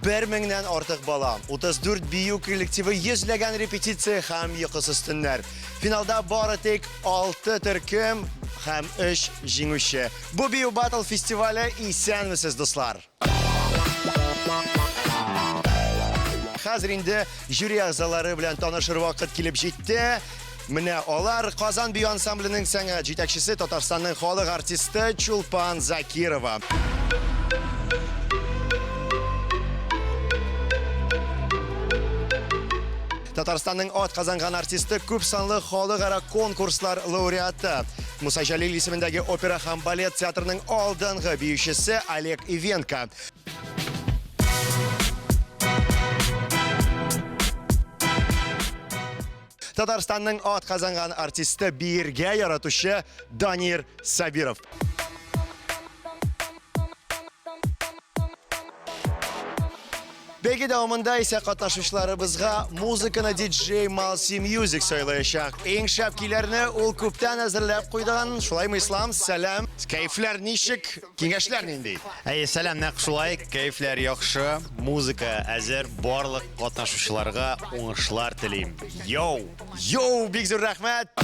Бер меңнән артык бала, 34 бию коллективы, йөзләгән репетиция һәм йокысыз төннәр. Финалда бары тик 6 төркем һәм 3 җиңүче. Бу бию батл фестивале Исәнмесез, дуслар! Хәзер инде жюри әгъзалары белән танышыр вакыт килеп җитте. Менә алар Казан бию ансамбленең сәнгать җитәкчесе, Татарстанның халык артисты Чулпан Закирова. Татарстанның ат казанган артисты, күп санлы халыкара конкурслар лауреаты. Муса Җәлил исемендәге опера һәм балет театрының алдынгы биючесе Олег Ивенко. Татарстанның ат казанган артисты, биергә яратучы Данир Сабиров. Бәйге дәвамында исә катнашучыларыбызга музыканы диджей Malsi Music сайлаячак. Иң шәп көйләрне ул күптән әзерләп куйган. Шулаймы, Ислам? Сәлам. Кәефләр ничек? Киңәшләр нинди? Әйе, сәлам, нәкъ шулай. Кәефләр яхшы, музыка әзер. Барлык катнашучыларга уңышлар телим. Йоу! Йоу, бик зур рәхмәт!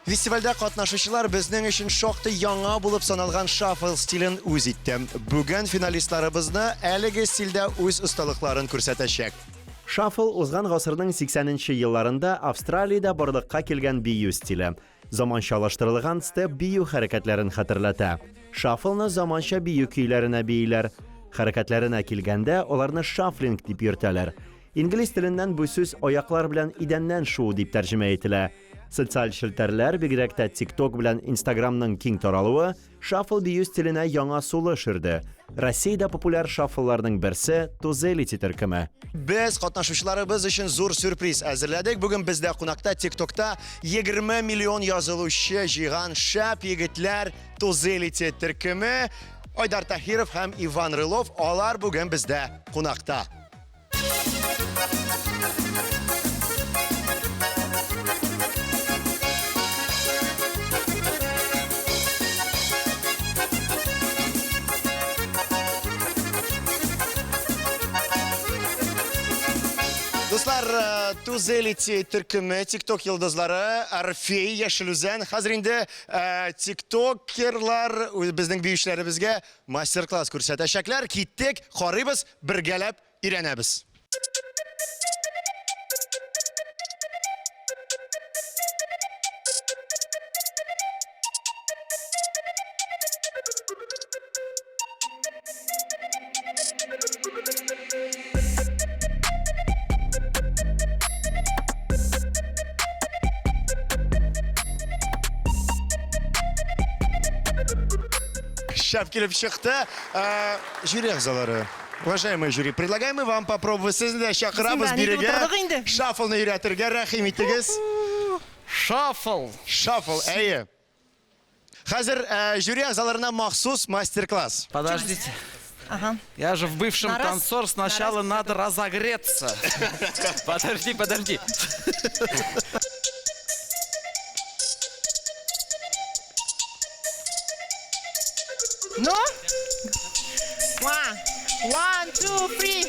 Фестивальдә катнашучылар безнең өчен шактый яңа булып саналган шаффл стилен үз итте. Бүген финалистларыбызны әлеге стильдә үз осталыкларын күрсәтәчәк. Шаффл узган гасырның 80 нче елларында Австралиядә барлыкка килгән бию стиле. Заманчалаштырылган степ бию хәрәкәтләрен хәтерләтә. Шаффлны заманча бию көйләренә бииләр. Хәрәкәтләренә килгәндә, аларны шаффлинг дип йөртәләр. Инглиз теленнән бу сүз аяклар белән идәннән шуу дип тәрҗемә ителә. Социаль челтәрләр, бигрәк тә TikTok белән Instagram-ның киң таралуы, Шаффл бию стиленә яңа сулыш өрде. Россиядә популяр шаффлларның берсе, Тузелити төркеме. Без катнашучыларыбыз өчен зур сюрприз әзерләдек. Бүген бездә кунакта TikTokта 20 миллион язылучы җыйган шәп егетләр Тузелити төркеме Айдар Таһиров һәм Иван Рылов. Алар бүген бездә кунакта. Дуслар, э, Тузелити төркеме, TikTok йолдызлары, Орфей, Яшел Үзән. Хәзер инде э, тиктокерлар безнең биючеләребезгә мастер-класс күрсәтәчәкләр. Киттек, карыйбыз, Бергәләп өйрәнәбез. Шәп килеп чыкты. Ә, Жюри әгъзалары, уважаемый жюри, предлагаем мы вам попробовать. Сезне дә чакырабыз бирегә. Шаффлны өйрәтергә рәхим итегез. Шаффл. Шаффл, әйе. Хәзер э, жюри әгъзаларына махсус мастер-класс. Подождите. Ага. Я же в бывшем на танцор, сначала на надо разогреться. Подожди, подожди. Ну? One, one, two, three.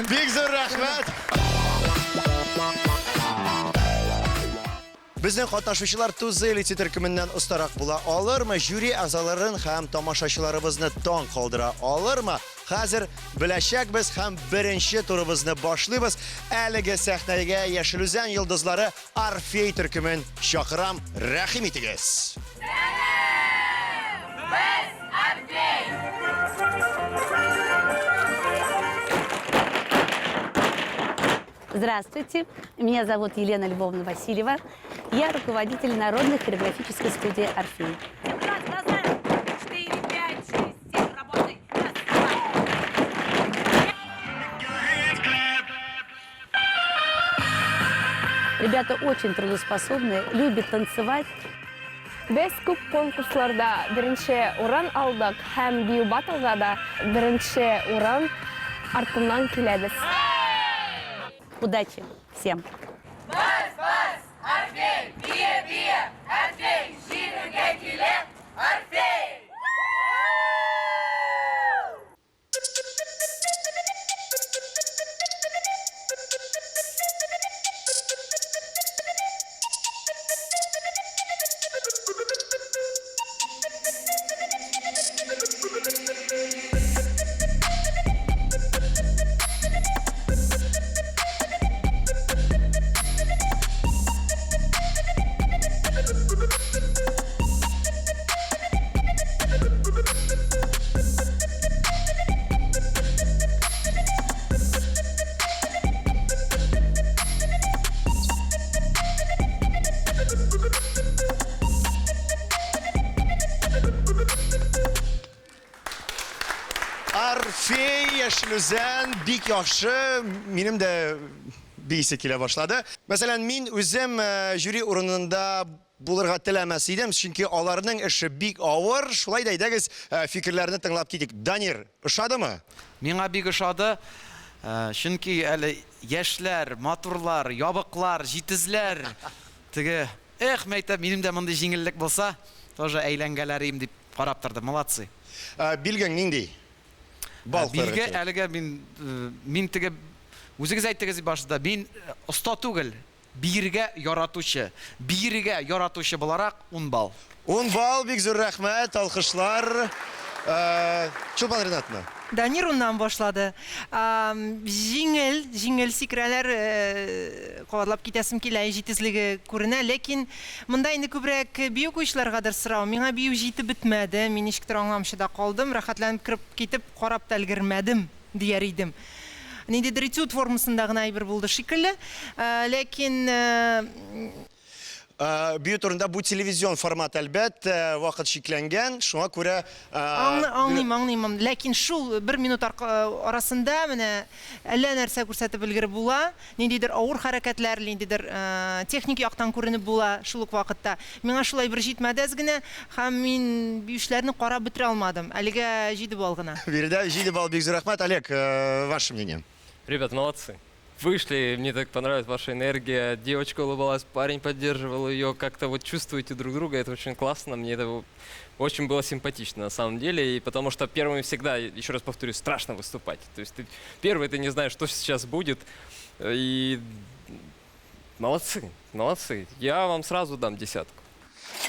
Бик зур рәхмәт. Безнең катнашучылар Тузелити төркеменнән остарак була алырмы? Жюри әгъзаларын һәм тамашачыларыбызны таң калдыра алырмы? Хәзер беләчәкбез һәм беренче турыбызны башлыйбыз. Әлеге сәхнәгә Яшел Үзән йолдызлары Орфей төркемен чакырам. Рәхим итегез! Сәлам! Без Орфей! Здравствуйте, меня зовут Елена Львовна Васильева. Я руководитель народной хореографической студии «Орфей». Раз, назад, 4, 5, 6, 7, работай. Раз, два. Ребята очень трудоспособные, любят танцевать. Без күп конкурсларда беренче урын алдык һәм бию баттлда да беренче урын. артыннан киләбез. Удачи всем! Бас, бас, Орфей, бие, бие, Орфей, җиңүгә килә, Орфей! Орфей, Яшел Үзән, бик яхшы. Минем дә биисе килә башлады. Мәсәлән, мин үзем э, жюри урынында булырга теләмәс идем, чөнки аларның эше бик авыр. Шулай да әйдәгез, э, фикерләрне тыңлап китик. Данир, ошадымы? Миңа бик ошады, э, чөнки әле яшьләр, матурлар, ябыклар, җитезләр. Теге, эх, мәйтәм, минем дә мондый җиңеллек булса, тоже әйләнгәләрим дип карап тордым. Молодцы. Э, билгең нинди? Балл куярга Билге кирәк. әлегә мин, мин теге, үзегез әйттегез башында, мин оста түгел, Биергә яратучы. Биергә яратучы буларак, ун балл. Ун балл, бик зур рәхмәт, алкышлар. Чулпан Ринатовна. Данир уннан башлады. Җиңел, җиңел сикерәләр, кабатлап китәсем килә, җитезлеге күренә. Ләкин монда инде күбрәк бию куючыларгадыр сорау. Миңа бию җитеп бетмәде, мин ничектер аңламыйча да калдым, рәхәтләнеп кереп китеп, карап та өлгермәдем. Дияр идем. Ниндидер этюд формасында гына әйбер булды шикелле. Ләкин. Бию турында бу телевизион формат, әлбәттә, вакыт чикләнгән, шуңа күрә. Аңлыйм, аңлыйм. Ләкин шул бер минут арасында менә әллә нәрсә күрсәтеп өлгереп була. Ниндидер авыр хәрәкәтләр, ниндидер техник яктан күренеп була шул ук вакытта. Миңа шул әйбер җитмәде әз генә һәм мин биючеләрне карап бетерә алмадым. Әлегә җиде балл гына. Биредә җиде балл, бик зур рәхмәт. Олег, ваше мнение? Ребят, молодцы. Вышли, мне так понравилась ваша энергия. Девочка улыбалась, парень поддерживал ее. Как-то вот чувствуете друг друга, это очень классно. Мне это очень было симпатично на самом деле. И потому что первыми всегда, еще раз повторюсь, страшно выступать. То есть ты первый, ты не знаешь, что сейчас будет. И молодцы, молодцы. Я вам сразу дам десятку.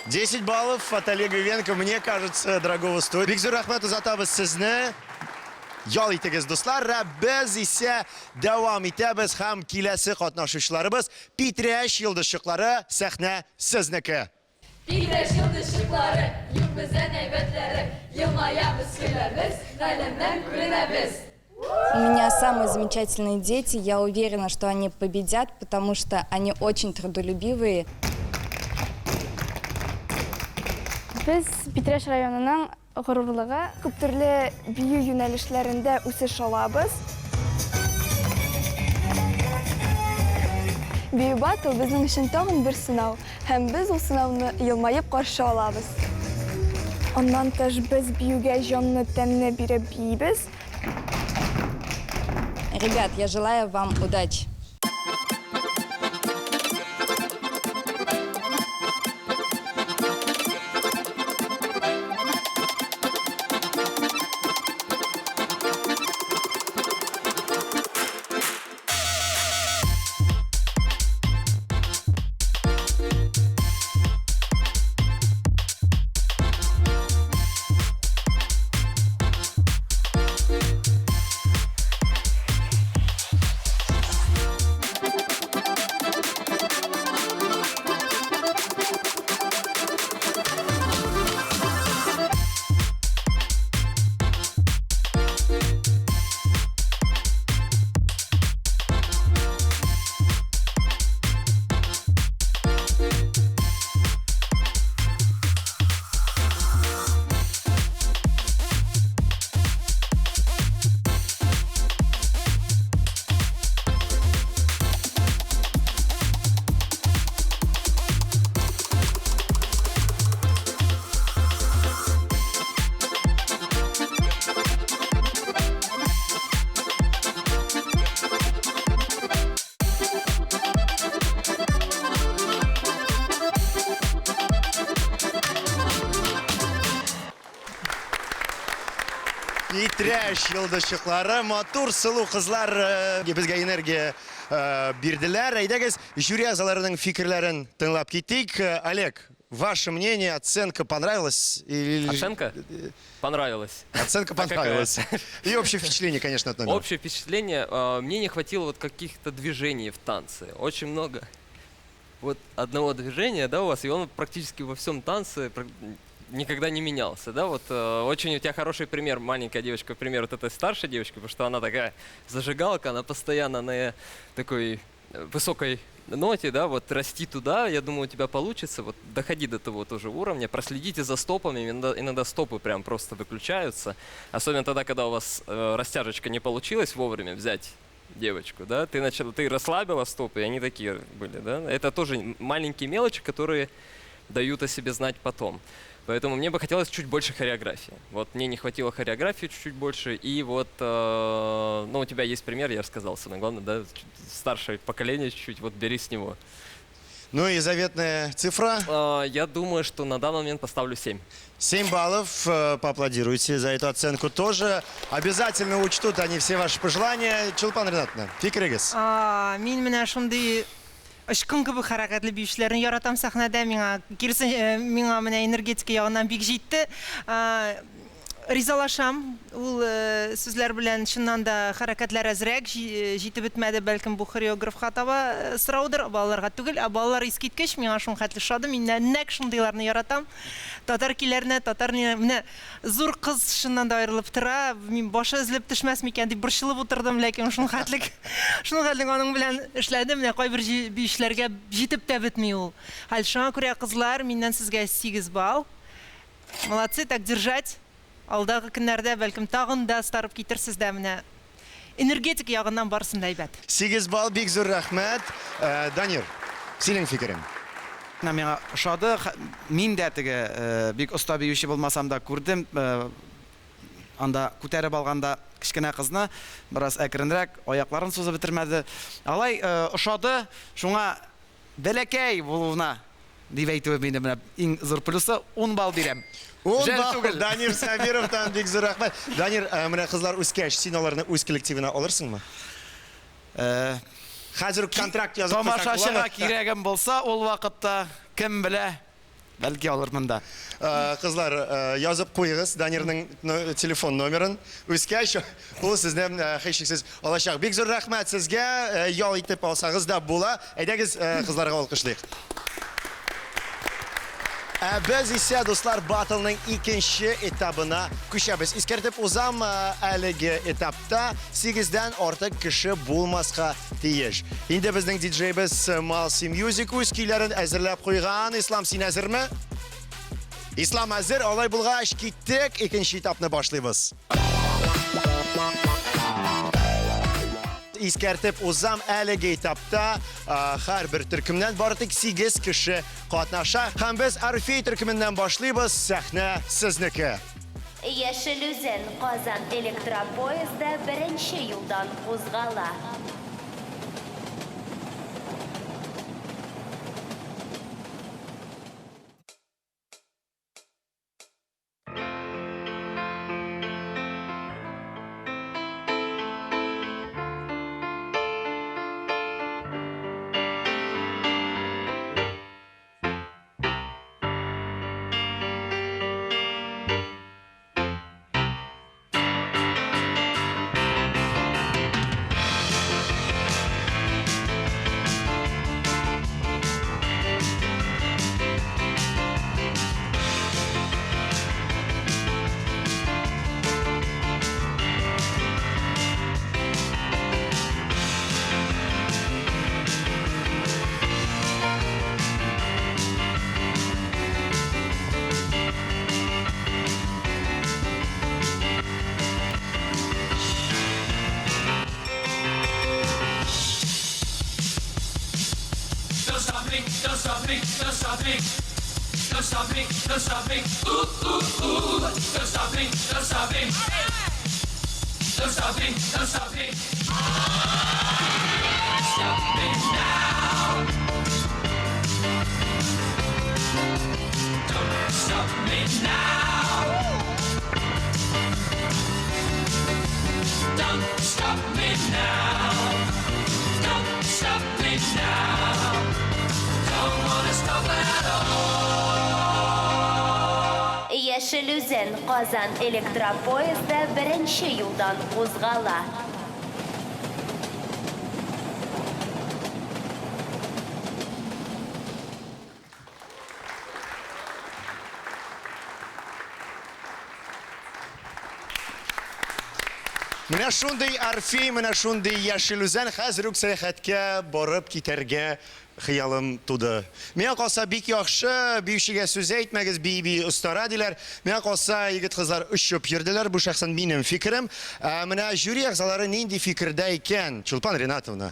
10 баллов от Олега Ивенко, мне кажется, дорогого стоит. Бик зур рәхмәт, озатабыз сезне. Ял итегез, дуслар. Ә без исә дәвам итәбез һәм киләсе катнашучыларыбыз Питрәч йолдызчыклары, сәхнә сезнеке. Питрәч йолдызчыклары, юк бездән әйбәтләре, Елмаябыз, көләбез, галәмнән күренәбез. У меня самые замечательные дети. Я уверена, что они победят, потому что они очень трудолюбивые. Без Питрәч районының горурлыгы. Күптөрле бию юнәлешләрендә үсеш алабыз. Бию баттл безнең өчен тагын бер сынау, һәм без ул сынауны елмаеп каршы алабыз. Аннан тыш, без биюгә җанны-тәнне биреп биибез. Ребят, я желаю вам удачи. Питрәч йолдызчыклары, матур сылу кызлар э, безгә энергия э, бирделәр. Әйдәгез, жюри әгъзаларының фикерләрен тыңлап китик. Э, Олег, ваше мнение, оценка понравилась? Или... Оценка? Понравилась. Оценка А какая? понравилась. И общее впечатление, конечно, от номера. Общее впечатление, мне не хватило вот каких-то движений в танце. Очень много вот одного движения, да, у вас, и он практически во всем танце никогда не менялся, да, вот очень у тебя хороший пример, маленькая девочка, пример вот этой старшей девочки, потому что она такая зажигалка, она постоянно на такой высокой ноте, да, вот расти туда, я думаю, у тебя получится, вот доходи до того тоже уровня, проследите за стопами, иногда стопы прям просто выключаются, особенно тогда, когда у вас растяжечка не получилась вовремя взять девочку, да, ты расслабила стопы, и они такие были, да, это тоже маленькие мелочи, которые дают о себе знать потом. Поэтому мне бы хотелось чуть больше хореографии. Вот мне не хватило хореографии чуть-чуть больше, и вот, ну, у тебя есть пример, я рассказал, самое главное, да, старшее поколение чуть-чуть, вот бери с него. Ну и заветная цифра? Я думаю, что на данный момент поставлю 7. 7 баллов. Поаплодируйте за эту оценку тоже. Обязательно учтут они все ваши пожелания. Чулпан Ринатовна, фикерегез. Мин менә шундый очкын кебек хәрәкәтле биючеләрне яратам сәхнәдә. Миңа киресенчә, миңа менә энергетика ягыннан бик җитте. Ризалашам ул сүзләр белән, чыннан да хәрәкәтләр әзрәк җитеп бетмәде, бәлкем бу хореографка таба сораудыр, балаларга түгел. Ә балалар искиткеч, миңа шуның хәтле ошады, мин нәкъ шундыйларны яратам. Татар көйләренә, татар менә зур кыз чыннан да аерылып тора, мин башы өзелеп төшмәс микән дип борчылып утырдым, ләкин шуның хәтлек, шуның хәтлек аның белән эшләдем, менә кайбер биючеләргә җитеп тә бетми ул. Хәл шуңа күрә, кызлар, миннән сезгә 8 балл. Молодцы, так держать. Алдагы көннәрдә бәлкем тагын да остарып китерсез дә, менә энергетика ягыннан барысын да әйбәт. 8 балл, бик зур рәхмәт. Данир, синең фикерең? Менә миңа ошады. Мин дә теге бик оста биюче булмасам да күрдем. Анда күтәреп алганда кечкенә кызны бераз әкренрәк, аякларын сузып бетермәде. Алай ошады, шуңа бәләкәй булуына дип әйтүе минем менә иң зур плюсы, 10 балл бирәм. 10 Жәл балл түгел. Данир Сабировтан бик зур рәхмәт. Данир, менә кызлар үскәч, син аларны үз коллективына алырсыңмы? Хәзер үк контракт язып куйсак Тамашачыга буламы? кирәгем булса, ул вакытта кем белә, бәлки алырмын да. Кызлар, язып куегыз Данирның телефон номерын. Үскәч, ул сезне һичшиксез алачак. Бик зур рәхмәт сезгә, ял итеп алсагыз да була. Әйдәгез, кызларга алкышлыйк. Ә без исә, дуслар, батлның икенче этабына күчәбез. Искәртеп узам, әлеге этапта 8-дән артык кеше булмаска тиеш. Инде безнең диджейбез Malsi Music үз көйләрен әзерләп куйган. Ислам, син әзерме? Ислам әзер, алай булгач, киттек, икенче этапны башлыйбыз. Искәртеп узам, әлеге этапта һәрбер төркемнән бары тик 8 кеше катнаша. Һәм без Орфей төркеменнән башлыйбыз. Сәхнә сезнеке. Яшел Үзән Казан электропоезды беренче юлдан кузгала. Don't stop me, don't stop me, don't stop me. Don't stop me, don't stop me. Ooh, ooh, ooh. Don't stop me, don't stop me. Don't stop me, don't stop me. Stop me now. Don't stop me now. Don't stop me now. Don't stop me now. Don't wanna stop at all. Яшел Үзән, Казан электропоезды беренче юлдан кузгала. Менә шундый Орфей, менә шундый Яшел Үзән, хәзер үк сәяхәткә барып китәргә хыялым туды. Миңа калса, бик яхшы, биючегә сүз әйтмәгез, бии-бии остара, диләр. Миңа калса, егет-кызлар очып йөрделәр, бу шәхсән минем фикерем. Ә менә жюри әгъзалары нинди фикердә икән, Чулпан Ринатовна?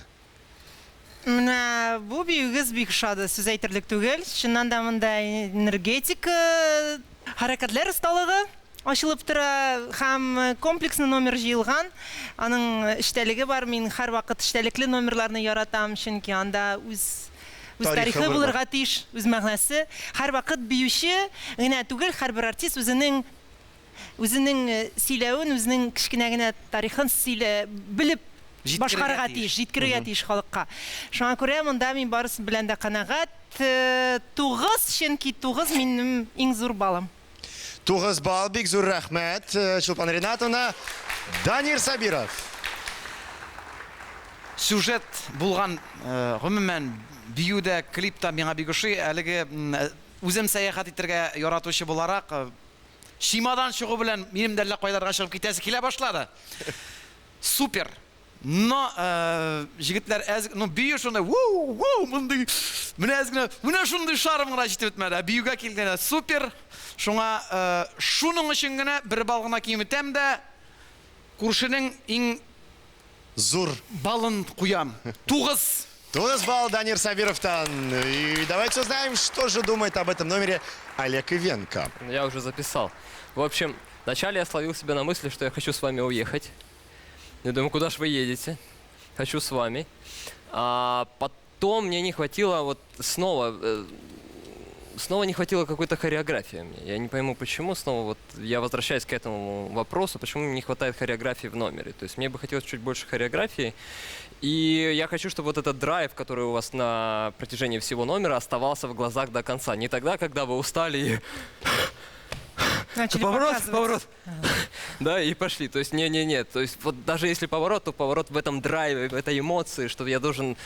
Менә бу биюегез бик ошады, сүз әйтерлек түгел. Чыннан да монда энергетика, хәрәкәтләр осталыгы ачылып тора һәм комплекслы номер җыелган. Аның эчтәлеге бар. Мин һәрвакыт эчтәлекле номерларны яратам, чөнки анда үз үз тарихы булырга тиеш, үз мәгънәсе. Һәрвакыт биюче генә түгел, һәрбер артист үзенең Үзенең сөйләвен, үзенең кечкенә генә тарихын сөйлә, белеп башкарырга тиеш, җиткерергә тиеш халыкка. Шуңа күрә монда мин барысы белән дә канәгать. 9, чөнки 9 минем иң зур балым. 9 балл, бик зур рәхмәт, Чулпан Ринатовна. Данир Сабиров. Сюжет булган, гомумән, бию дә, клип та миңа бик ошый. Әлеге үзем сәяхәт итәргә яратучы буларак, Чемодан чыгу белән минем дә әллә кайларга чыгып китәсе килә башлады. Супер! Но, җегетләр әз, ну бию шундый, вуу, вуу, мондый, менә әз генә, менә шундый шарм гына җитеп бетмәде. Ә биюгә килгәндә супер. Шуңа шуның өчен генә бер балл гына киметәм дә, күршенең иң зур баллын куям. 9! 9 балл Данир Сабировтан. И давайте узнаем, что же думает об этом номере Олег Ивенко. Я уже записал. В общем, вначале я словил себя на мысли, что я хочу с вами уехать. Я думаю, куда ж вы едете? Хочу с вами. А потом мне не хватило вот снова... Снова не хватило какой-то хореографии мне. Я не пойму, почему. Снова вот я возвращаюсь к этому вопросу, почему мне не хватает хореографии в номере. То есть мне бы хотелось чуть больше хореографии. И я хочу, чтобы вот этот драйв, который у вас на протяжении всего номера, оставался в глазах до конца. Не тогда, когда вы устали и... Начали поворот, показывать. поворот. Да, и пошли. То есть не-не-не. То есть вот даже если поворот, то поворот в этом драйве, в этой эмоции, что я должен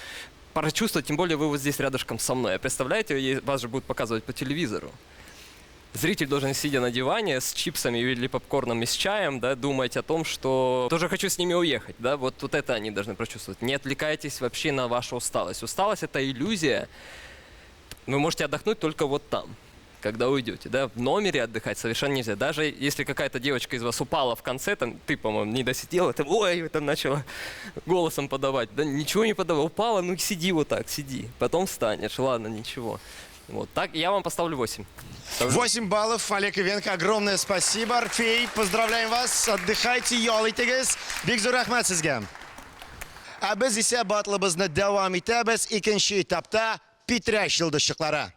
прочувствовать, тем более вы вот здесь рядышком со мной. Представляете, вас же будут показывать по телевизору. Зритель должен, сидя на диване с чипсами или попкорном и с чаем, да, думать о том, что тоже хочу с ними уехать. Да, вот, вот это они должны прочувствовать. Не отвлекайтесь вообще на вашу усталость. Усталость — это иллюзия. Вы можете отдохнуть только вот там, когда уйдете. Да? В номере отдыхать совершенно нельзя. Даже если какая-то девочка из вас упала в конце, там, ты, по-моему, не досидела, там, ой, там начала голосом подавать. Да ничего не подавала, упала, ну сиди вот так, сиди. Потом встанешь, ладно, ничего. Вот так, я вам поставлю 8. 8 баллов, Олег Ивенко, огромное спасибо. Орфей, поздравляем вас, отдыхайте, ял итегез. Бик зур рәхмәт сезгә. Ә без исә батлыбызны дәвам итәбез. Икенче этапта Питрәч йолдызчыклары.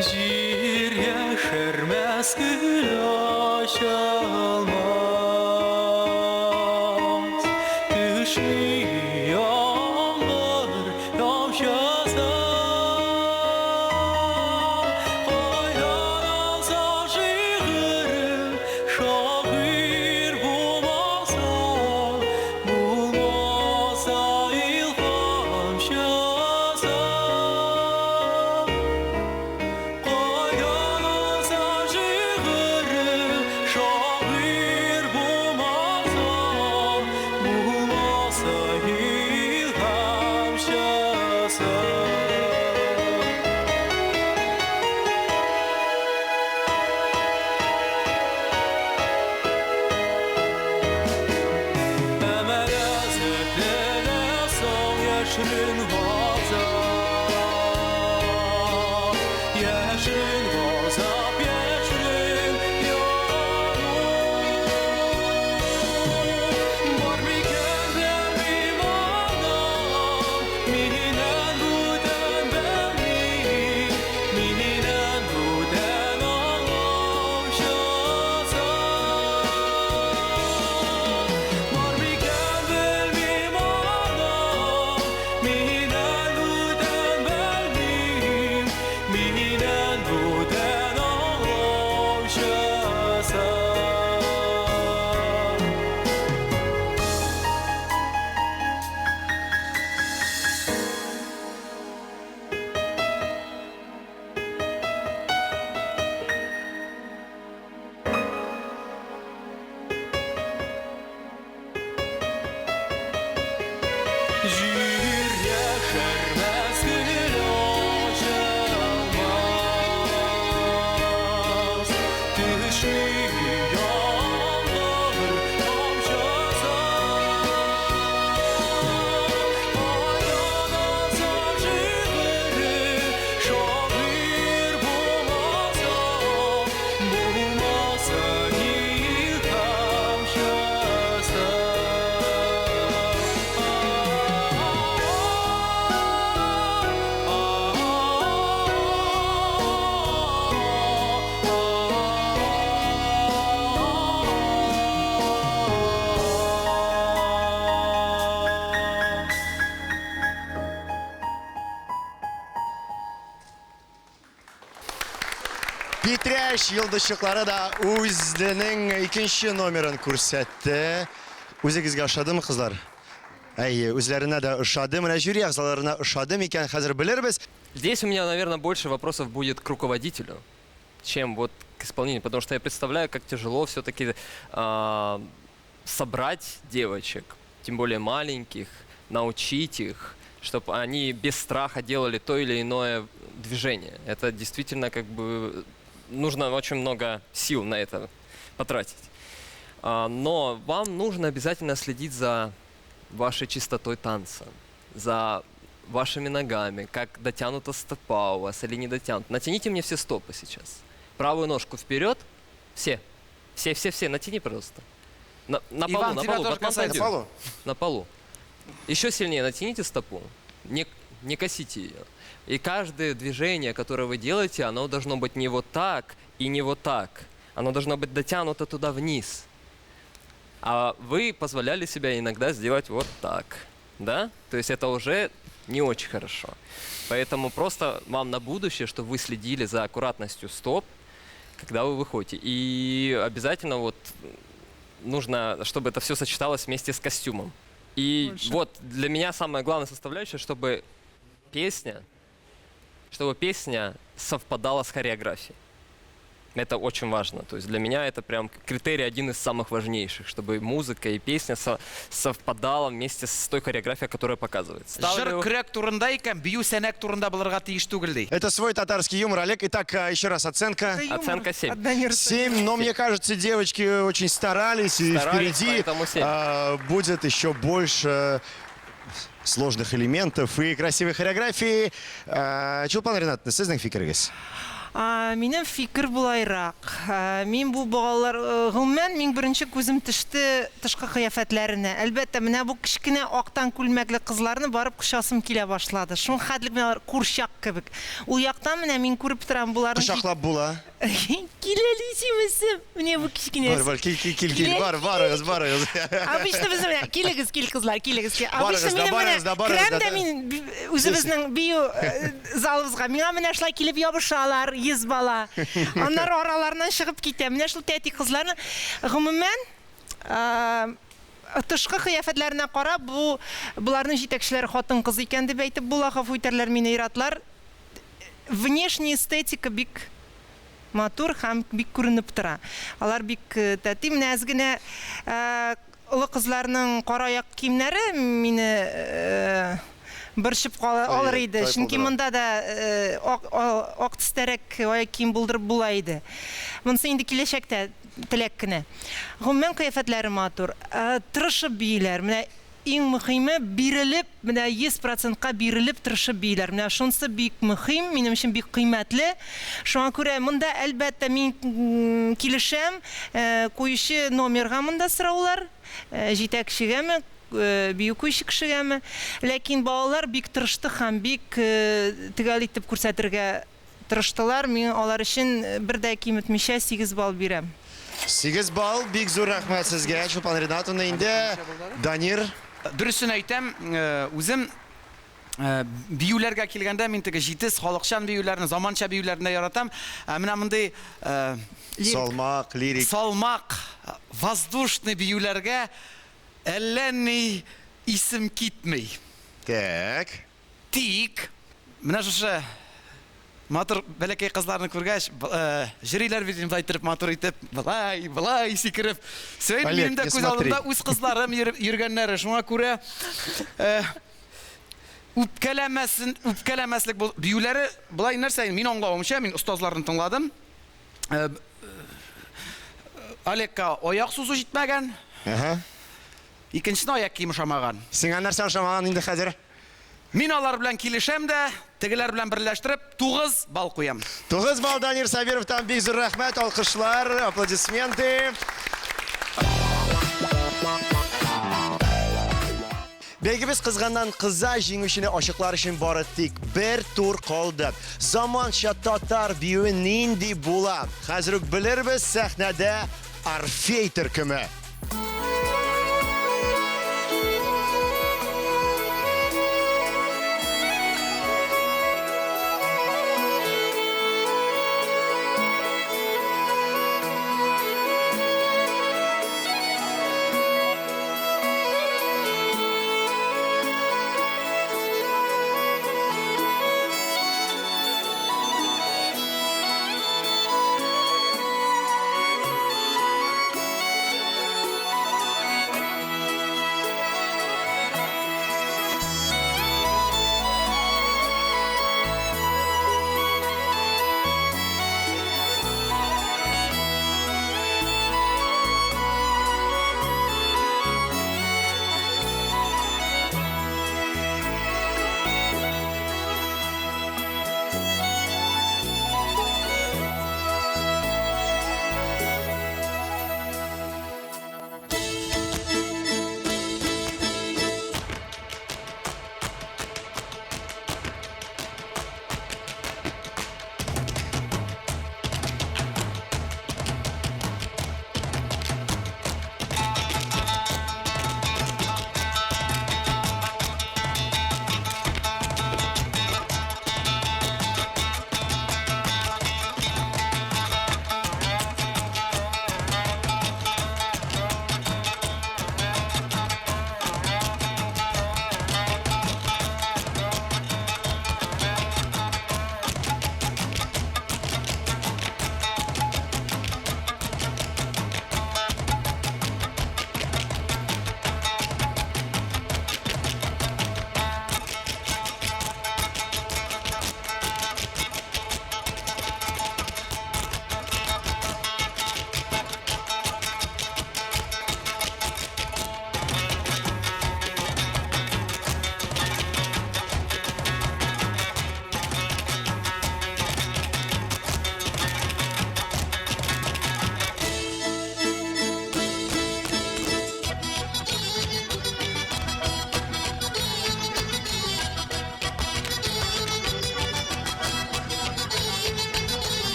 Җир яшәрмәс, гөл ачалмас, Төшми яңгыр тамчысы. Кайдан алса шигырем, шагыйрь булмаса, булмаса илһамчысы. Кайдан алса шигырем, шагыйрь Питрәч йолдызчыклары да үзенең икенче номерын күрсәтте. Үзегезгә ошадымы, кызлар? Әйе, үзләренә дә ошады. Менә жюри әгъзаларына ошады микән, хәзер белербез. Здесь у меня, наверное, больше вопросов будет к руководителю, чем вот к исполнению, потому что я представляю, как тяжело все-таки собрать девочек, тем более маленьких, научить их, чтобы они без страха делали то или иное движение. Это действительно как бы нужно очень много сил на это потратить. Но вам нужно обязательно следить за вашей чистотой танца, за вашими ногами, как дотянута стопа у вас или не дотянута. Натяните мне все стопы сейчас. Правую ножку вперед. Все. Все, все, все. Натяни, пожалуйста. На полу, Иван, на тебя полу. тоже Батман касается. пойдет. На полу? На полу. Еще сильнее натяните стопу. Не косите ее. И каждое движение, которое вы делаете, оно должно быть не вот так и не вот так. Оно должно быть дотянуто туда вниз. А вы позволяли себе иногда сделать вот так. Да? То есть это уже не очень хорошо. Поэтому просто вам на будущее, чтобы вы следили за аккуратностью стоп, когда вы выходите. И обязательно вот нужно, чтобы это все сочеталось вместе с костюмом. И Больше. вот для меня самая главная составляющая, чтобы песня совпадала с хореографией. Это очень важно. То есть для меня это прям критерий один из самых важнейших, чтобы музыка и песня совпадала вместе с той хореографией, которая показывается. Җыр көрәк турында икән, бию сәнәк турында булырга тиеш түгел ди. Это свой татарский юмор, Олег. Итак, еще раз оценка. Это юмор. Оценка 7. Одна 7, но мне кажется, девочки очень старались, и Старались, впереди поэтому 7. будет еще больше сложных элементов и красивой хореографии. Чулпан Ринатовна, сезнең фикерегез? Минем фикер булайрак. Мин бу балалар, гомумән, мин беренче күзем төште тышкы кыяфәтләренә. Әлбәттә, менә бу кечкенә актан күлмәкле кызларны барып кочасым килә башлады. Шул хәтлек менә алар курчак кебек. Ул яктан менә мин күреп торам буларны. Кочаклап була. Киләле исемесе. Менә бу кечкенәсе. Бар, бар, кил, кил, кил, кил, Килә, бар, барыгыз, барыгыз. Обычно без менә килегез, кил кызлар, килегез. Кил. Барыгыз Обычно да, минем менә барыгыз да, барыгыз керәм да, дә да. мин үзебезнең бию залыбызга. Миңа менә шулай килеп ябышалар, 100 бала. Аннары араларыннан чыгып китә. Менә шул тәти кызларны гомумән, тышкы кыяфәтләренә карап, бу буларның җитәкчеләре хатын-кыз икән дип әйтеп була, гафу итәрләр мине ир-атлар. Внешняя эстетика бик матур һәм бик күренеп тора. Алар бик тәти. Менә әз генә олы кызларның кара аяк киемнәре мине борчып кала алыр иде. Чөнки монда да ак төстәрәк аяк кием булдырып була иде. Монысы инде киләчәктә теләк кенә. Гомумән кыяфәтләре матур. Тырышып бииләр. Менә иң мөһиме бирелеп, менә 100%-ка бирелеп тырышып бииләр. Менә шунысы бик мөһим, минем өчен бик кыйммәтле. Шуңа күрә монда әлбәттә мин килешәм, куючы номерга монда сораулар, җитәкчегәме, бию куючы кешегәме. Ләкин балалар бик тырышты һәм бик төгәл итеп күрсәтергә тырыштылар. Мин алар өчен бер дә киметмичә 8 балл бирәм. 8 балл, бик зур рәхмәт сезгә, Чулпан Ринатовна. Инде Данир. Дөресен әйтәм, үзем биюләргә килгәндә мин теге җитез халыкчан биюләрне, заманча биюләрне яратам. Менә мондый салмак, лирик. Салмак, воздушный биюләргә әллә ни исем китми. Так. Тик менә шушы матур бәләкәй кызларны күргәч, җөриләр бит инде итеп, матур итеп, былай, былай сикереп. Сөйт, Олег, минем дә не күз смотри. алдымда үз кызларым йөргәннәре. Шуңа күрә, үпкәләмәсен, үпкәләмәслек бул. Биюләре былай нәрсә, мин аңлавымча, мин остазларны тыңладым. Олегка аяк сузу җитмәгән. Икенчесенә аяк кием ошамаган. Сиңа нәрсә ошамаган инде хәзер? Мин алар белән килешәм дә, тегеләр белән берләштереп 9 балл куям. 9 балл Данир Сабировтан, бик зур рәхмәт, алкышлар, аплодисменты. Бәйгебез кызганнан кыза, җиңүчене ачыклар өчен бары тик бер тур калды. Заманча татар биюе нинди була? Хәзер үк белербез, сәхнәдә Орфей төркеме.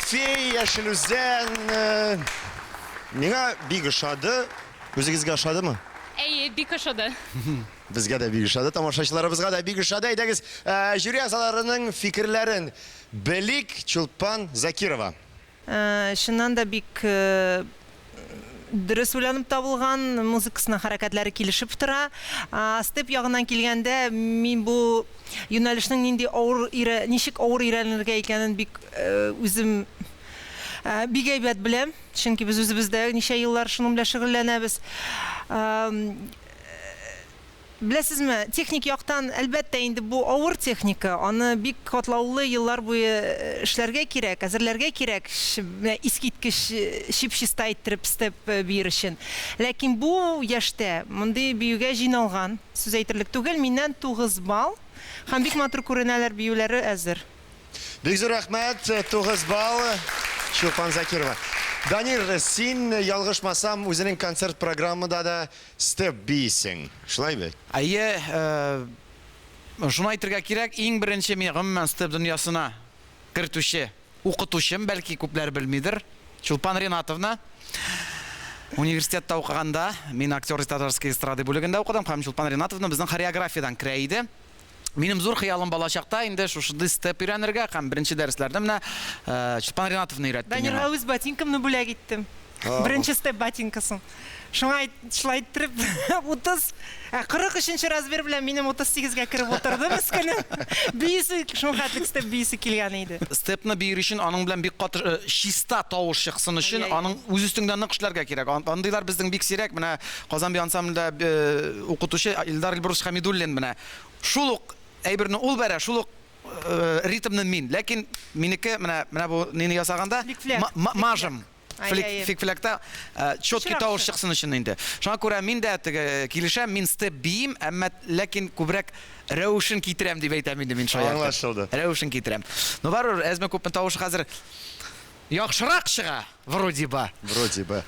Орфей, Яшел Үзән. Э, миңа бик ошады. Үзегезгә ошадымы? Әйе, бик ошады. Безгә дә бик ошады, тамашачыларыбызга да бик ошады. Әйдәгез, э, жюри әгъзаларының фикерләрен белик. Чулпан Закирова. Э, чыннан да бик э, дөрес уйланып табылган, музыкасына хәрәкәтләре килешеп тора. Степ ягыннан килгәндә, мин бу юнәлешнең нинди авыр ничек авыр өйрәнергә икәнен бик э, үзем бик әйбәт беләм, чөнки без үзебез дә ничә еллар шуның белән шөгыльләнәбез. Беләсезме, техник яктан, әлбәттә инде, бу авыр техника, аны бик катлаулы еллар буе эшләргә кирәк, әзерләргә кирәк, менә искиткеч чип-чиста иттереп степ биер өчен. Ләкин бу яшьтә мондый биюгә җыйналган, сүз әйтерлек түгел, миннән 9 балл һәм бик матур күренәләр, биюләре әзер. Бик зур рәхмәт, 9 балл, Чулпан Закирова. Данир, син, ялгышмасам, үзенең концерт программада да степ биисең, шулай бит? Әйе, шуны әйтергә кирәк, иң беренче мине гомумән степ дөньясына кертүче укытучым, бәлки күпләр белмидер, Чулпан Ринатовна. Университетта укыганда, мин актер татарской эстрады бүлегендә укыдым, һәм Чулпан Ринатовна безнең хореографиядән керә иде. Минем зур хыялым балачакта инде шушындый степ өйрәнергә һәм беренче дәресләрдә менә Чулпан Ринатовна өйрәтте миңа. Данирга үз ботинкамны бүләк иттем. Беренче степ ботинкасын. Шуңа шулай иттереп 30, ә 43 нче размер белән минем 38 гә кереп утырды мескенем. Биисе, шул хәтлек степ биисе килгән иде. Степны биер өчен аның белән бик каты чиста тавыш чыксын өчен аның үз өстеңдә нык эшләргә кирәк. Андыйлар безнең бик сирәк. Менә Казан бию ансамблендә укытучы Илдар Эльбрус Хәмидуллин менә шул ук әйберне ул бәрә, шул ук ритмны мин. Ләкин минеке менә менә бу нине ясаганда мажем. Флик-флякта четкий тавыш чыксын өчен инде. Шуңа күрә мин дә теге килешәм, мин степ биим, әмма ләкин күбрәк рәвешен китерәм дип әйтәм инде мин шаяртып. Аңлашылды. Рәвешен китерәм. Но барыбер әзме-күпме тавыш хәзер яхшырак чыга, вроде бы. Вроде бы.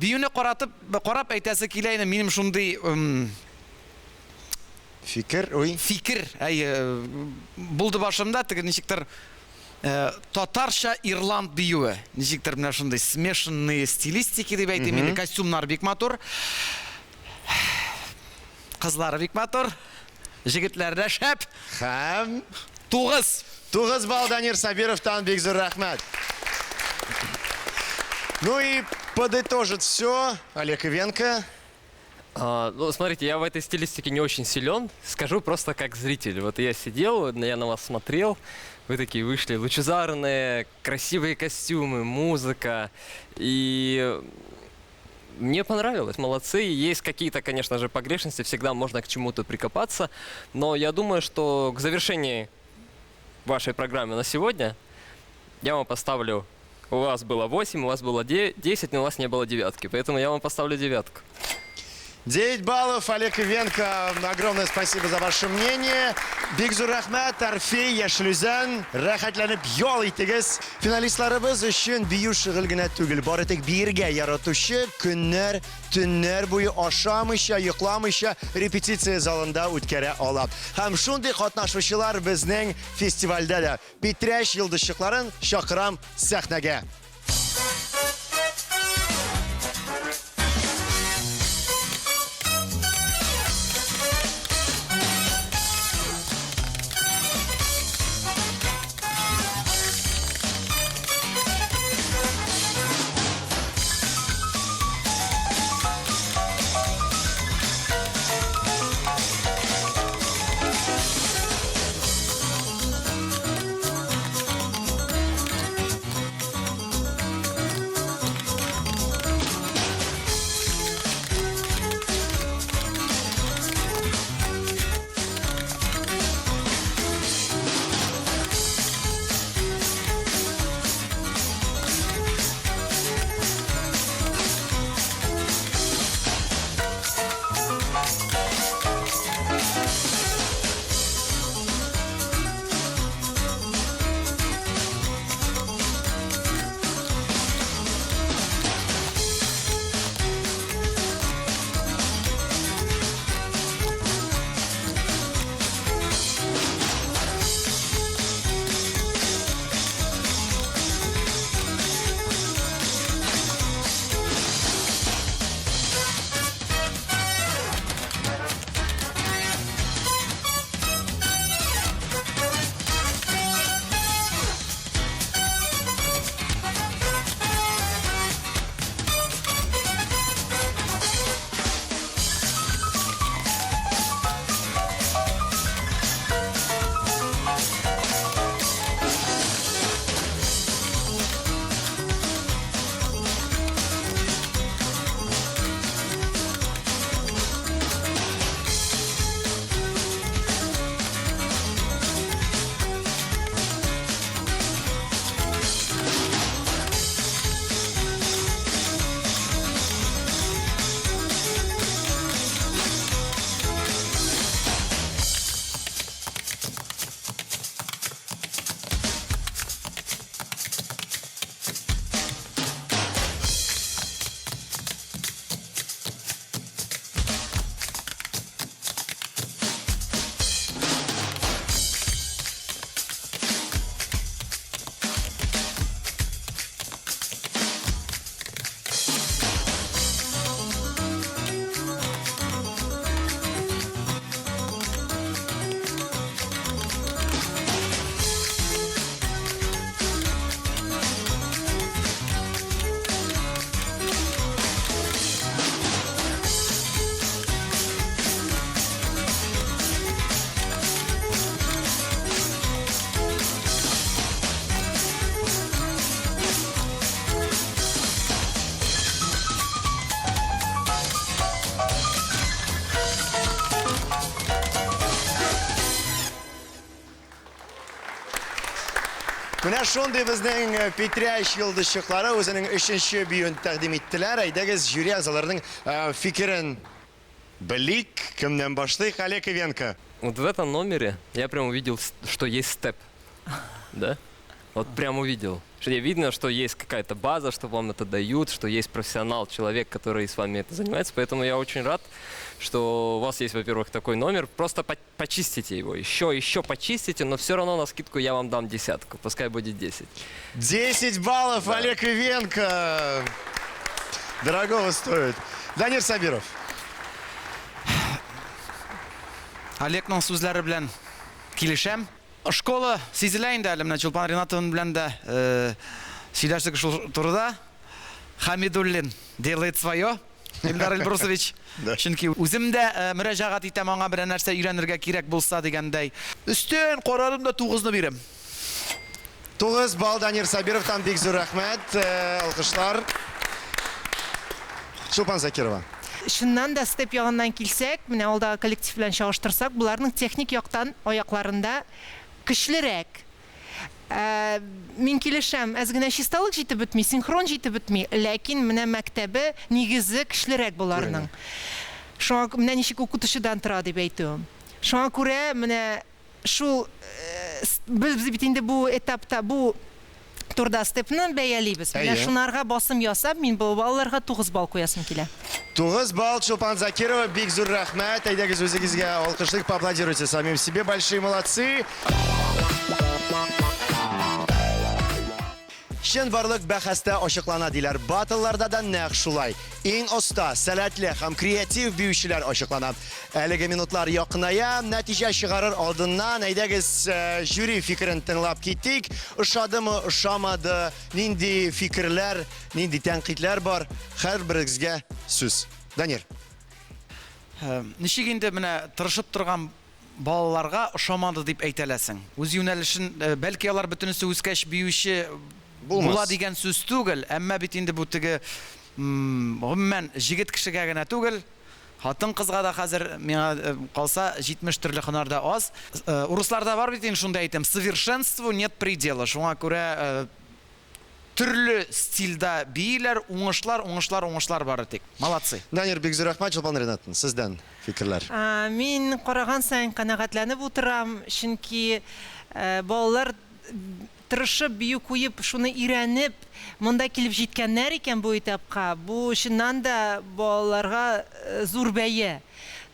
Биюне каратып, карап әйтәсе килә инде, минем шундый Фикер, уй. Фикер, әйе, булды башымда, теге ничектер татарча ирланд биюе. Ничектер менә шундый смешанные стилистики дип әйтим инде, костюмнар бик матур. Кызлары бик матур. Җегетләр дә шәп. Һәм 9. 9 балл Данир Сабировтан, бик зур рәхмәт. Ну и подытожит все Олег Ивенко. А, ну, смотрите, я в этой стилистике не очень силен. Скажу просто как зритель. Вот я сидел, я на вас смотрел. Вы такие вышли лучезарные, красивые костюмы, музыка. И мне понравилось, молодцы. Есть какие-то, конечно же, погрешности, всегда можно к чему-то прикопаться. Но я думаю, что к завершении вашей программы на сегодня я вам поставлю... У вас было 8, у вас было 10, но у вас не было девятки. Поэтому я вам поставлю девятку. 9 баллов, Олег Ивенко. Огромное спасибо за ваше мнение. Бик зур рәхмәт, Орфей, Яшел Үзән, рәхәтләнеп ял итегез. Финалистларыбыз өчен бию шөгыль генә түгел, бары тик биергә яратучы көннәр, төннәр буе ашамыйча, йокламыйча репетиция залында үткәрә ала. Һәм шундый катнашучылар безнең фестивальдә дә. Питрәч йолдызчыкларын чакырам сәхнәгә. Менә шундый безнең э, Питрәч йолдызчыклары үзенең өченче биюен тәкъдим иттеләр. Әйдәгез, жюри әгъзаларының э, фикерен белик. Кемнән башлыйк? Олег Ивенко. Вот в этом номере я прям увидел, что есть степ. Да? Вот прям увидел. Что видно, что есть какая-то база, что вам это дают, что есть профессионал, человек, который с вами это занимается. Поэтому я очень рад, что у вас есть, во-первых, такой номер. Просто почистите его. Еще, еще почистите, но все равно на скидку я вам дам десятку. Пускай будет 10. 10 баллов, да. Олег Ивенко. Дорогого стоит. Данир Сабиров. Олегның сүзләре белән килешәм. Школа сизелә инде әле менә Чулпан Ринатовна белән дә э, сөйләштек шул турыда. Хамидуллин делает свое. Илдар Эльбрусович. Чөнки үзем дә э, мөрәҗәгать итәм аңа берәр нәрсә өйрәнергә кирәк булса дигәндәй. Өстен карадым да тугызны бирәм. 9 балл Данир Сабировтан бик зур рәхмәт. Э, алкышлар. Чулпан Закирова. Чыннан да степ ягыннан килсәк, менә алдагы коллектив белән чагыштырсак, боларның техник яктан аякларында көчлерәк. Ә, мин килешәм, әз генә чисталык җитеп бетми, синхрон җитеп бетми, ләкин менә мәктәбе нигезе көчлерәк боларның. Шуңа менә ничек укытучыдан тора дип әйтүем. Шуңа күрә менә шул э, без бит инде бу этапта бу турда степны бәялибез. Менә шунарга басым ясап, мин бу балаларга 9 балл куясым килә. 9 балл Чулпан Закирова, бик зур рәхмәт. Әйдәгез үзегезгә алкышлык, поаплодируйте самим себе, большие молодцы. Чынбарлык бәхәстә ачыклана диләр. Батлларда да нәкъ шулай. Иң оста, сәләтле һәм креатив биючеләр ачыклана. Әлеге минутлар якыная, нәтиҗә чыгарыр алдыннан әйдәгез э, жюри фикерен тыңлап китик. Ошадымы, ошамады, нинди фикерләр, нинди тәнкыйтьләр бар, һәрберегезгә сүз. Данир. Э, ничек инде менә тырышып торган балаларга ошамады дип әйтәләсең. Үз юнәлешен, э, бәлки алар бөтенесе үскәч биюче була дигән сүз түгел, әмма бит инде бу теге гомумән җегет кешегә генә түгел, хатын-кызга да хәзер миңа э, калса 70 төрле һөнәр дә аз. Э, урысларда бар бит инде шундый әйтем, совершенству нет предела. Шуңа күрә Төрле стильда бииләр, уңышлар, уңышлар, уңышлар бары тик. Молодцы. Данир, бик зур рәхмәт, Чулпан Ринатовна, сездән фикерләр. Мин караган саен канәгатьләнеп утырам, чөнки балалар тырышып бию куеп, шуны өйрәнеп, монда килеп җиткәннәр икән бу этапка, бу чыннан да балаларга зур бәя.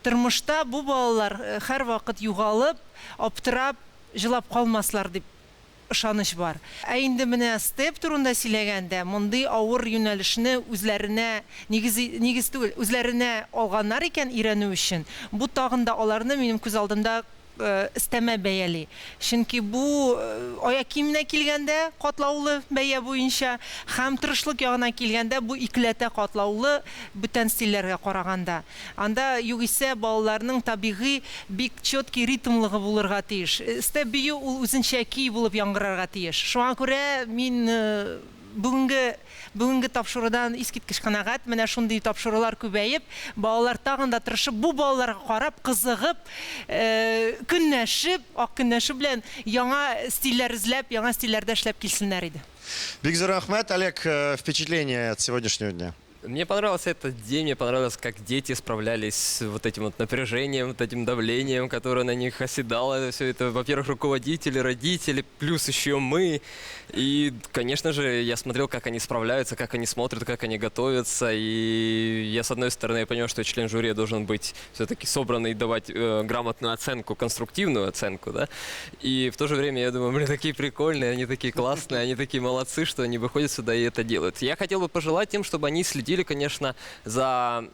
Тормышта бу балалар һәрвакыт югалып, аптырап, җылап калмаслар дип ышаныч бар. Ә инде менә степ турында сөйләгәндә, мондый авыр юнәлешне үзләренә, нигез, нигез түгел, үзләренә алганнар икән өйрәнү өчен, бу тагын да аларны минем күз алдымда өстәмә бәяли. Чөнки бу аяк киеменә килгәндә катлаулы бәя буенча һәм тырышлык ягына килгәндә бу икеләтә катлаулы бүтән стильләргә караганда. Анда югыйсә балаларның табигый бик четкий ритмлыгы булырга тиеш. Степ бию ул үзенчә көй булып яңгырарга тиеш. Шуңа күрә мин бүгенге бүгенге тапшырудан искиткеч канәгать. Менә шундый тапшырулар күбәеп, балалар тагын да тырышып, бу балаларга карап, кызыгып, көнләшеп, ак көнләшү белән яңа стильләр эзләп, яңа стильләрдә эшләп килсеннәр иде. Бик зур рәхмәт, Олег, впечатление от сегодняшнего дня. Мне понравился этот день, мне понравилось, как дети справлялись с вот этим вот напряжением, вот этим давлением, которое на них оседало. Все это, во-первых, руководители, родители, плюс еще мы. И, конечно же, я смотрел, как они справляются, как они смотрят, как они готовятся. И я, с одной стороны, я понимаю, что член жюри должен быть все-таки собранный и давать грамотную оценку, конструктивную оценку, да. И в то же время я думаю, блин, такие прикольные, они такие классные, они такие молодцы, что они выходят сюда и это делают. Я хотел бы пожелать им, чтобы они следили, конечно, за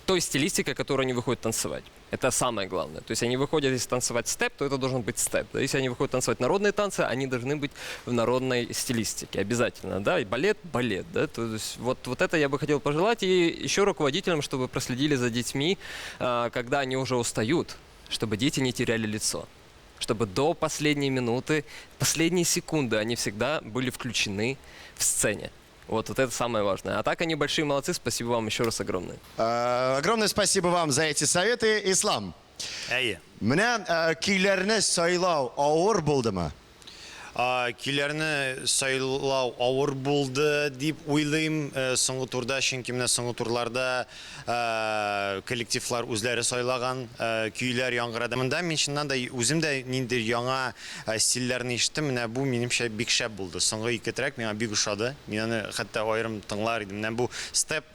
той стилистикой, которую они выходят танцевать. Это самое главное. То есть они выходят, если танцевать степ, то это должен быть степ. Да? Если они выходят танцевать народные танцы, они должны быть в народной стилистике обязательно. Да? И балет – балет. Да? То есть вот, вот это я бы хотел пожелать. И еще руководителям, чтобы проследили за детьми, когда они уже устают, чтобы дети не теряли лицо. Чтобы до последней минуты, последней секунды они всегда были включены в сцене. Вот, вот это самое важное. А так они большие молодцы. Спасибо вам еще раз огромное. Э, огромное спасибо вам за эти советы, Ислам. Әйе. Менә э, көйләрне сайлау авыр булдымы? Көйләрне сайлау авыр булды дип уйлыйм соңгы турда, чөнки менә соңгы турларда коллективлар үзләре сайлаган көйләр яңгырады. Монда мин чыннан да үзем дә ниндидер яңа стильләрне ишеттем. Менә бу минемчә бик шәп булды. Соңгы ике трек миңа бик ошады. Мин аны хәтта аерым тыңлар идем. Менә бу степ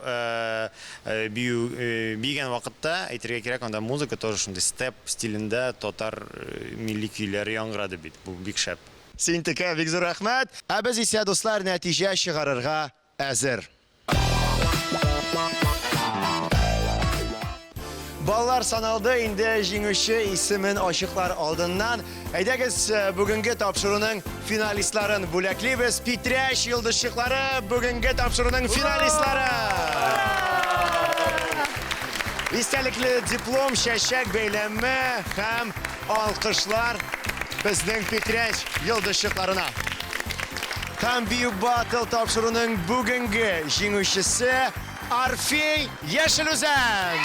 бию биегән вакытта, әйтергә кирәк, анда музыка тоже шундый степ стилендә татар милли көйләре яңгырады бит. Бу бик шәп. Син текә, бик зур рәхмәт. Ә без исә, дуслар, нәтиҗә чыгарырга әзер. Баллар саналды, инде җиңүче исемен ачыклар алдыннан. Әйдәгез, бүгенге тапшыруның финалистларын бүләклибез. Питрәч йолдызчыклары бүгенге тапшыруның финалистлары. Истәлекле диплом, чәчәк бәйләме һәм алкышлар безнең Питрәч йолдызчыкларына. Һәм Бию Батл тапшыруның бүгенге җиңүчесе Орфей Яшел Үзән!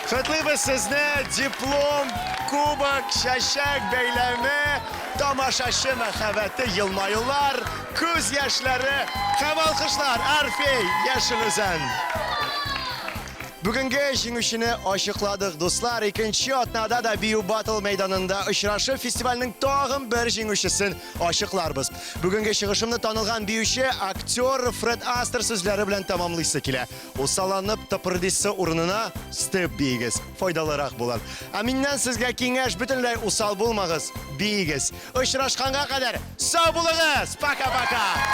Котлыйбыз сезне, диплом, кубок, чәчәк бәйләме, тамашачы мәхәббәте, елмаюлар, күз яшьләре һәм алкышлар. Орфей Яшел Үзән! Бүгенге җиңүчене ачыкладык, дуслар. Икенче атнада да Бию Батл мәйданында очрашып, фестивальнең тагын бер җиңүчесен ачыкларбыз. Бүгенге чыгышымны танылган биюче, актер Фред Астер сүзләре белән тәмамлыйсы килә. Усалланып тыпырдыйсы урынына степ биегез, файдалырак булыр. Ә миннән сезгә киңәш, бөтенләй усал булмагыз, биегез. Очрашканга кадәр сау булыгыз! Пока-пока!